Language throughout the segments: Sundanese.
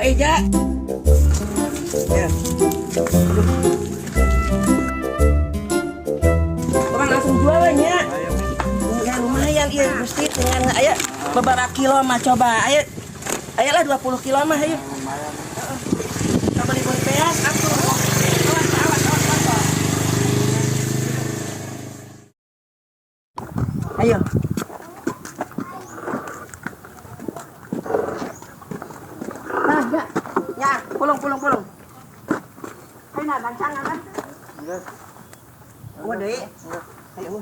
Ayo, Ja. Ya. Aduh. Orang langsung jualannya. Ya lumayan iya Gusti dengan aya beberapa kilo mah coba. Ayo. Ayolah 20 kilo mah ayo. Lumayan. Coba beli beas atuh. Awas, awas, awas, awas. Ayo. Nah, ya. Ya, pulung, pulung, pulung. Ayo nah, rancangan kan. Enggak. Gua deui. Ayo.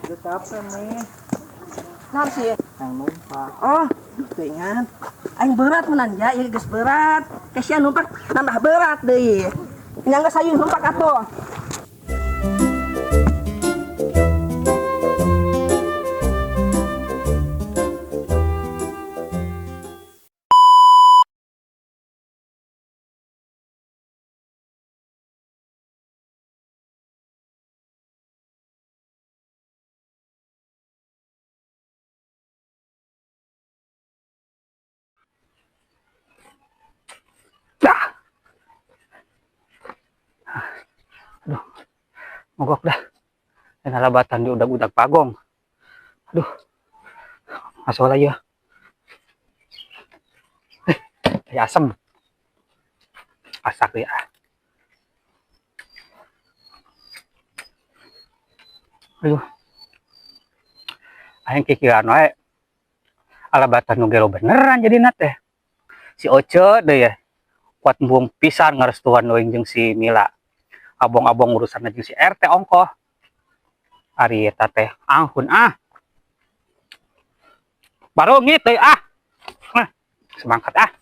Udah capek, Mi. Nah sih. Yang numpak. Oh, keingan. Aing berat menan ya, ieu geus berat. Kasihan numpak nambah berat deui. Nya geus hayu numpak atuh. Dah. Aduh, mogok dah. Dan alabatan di udag-udag pagong. Aduh, masuk lagi ya. Eh, kayak asem. Asak ya. Aduh. Aing kikiran wae. Alabatan nu gelo beneran jadi teh. Si Oce deh ya. Kuat embung pisan ngarestuan euing jeung si Mila. Abong-abong urusan jeung si RT ongkoh. Ari eta teh ampun ah. Baru teh ah. Ah, semangat ah.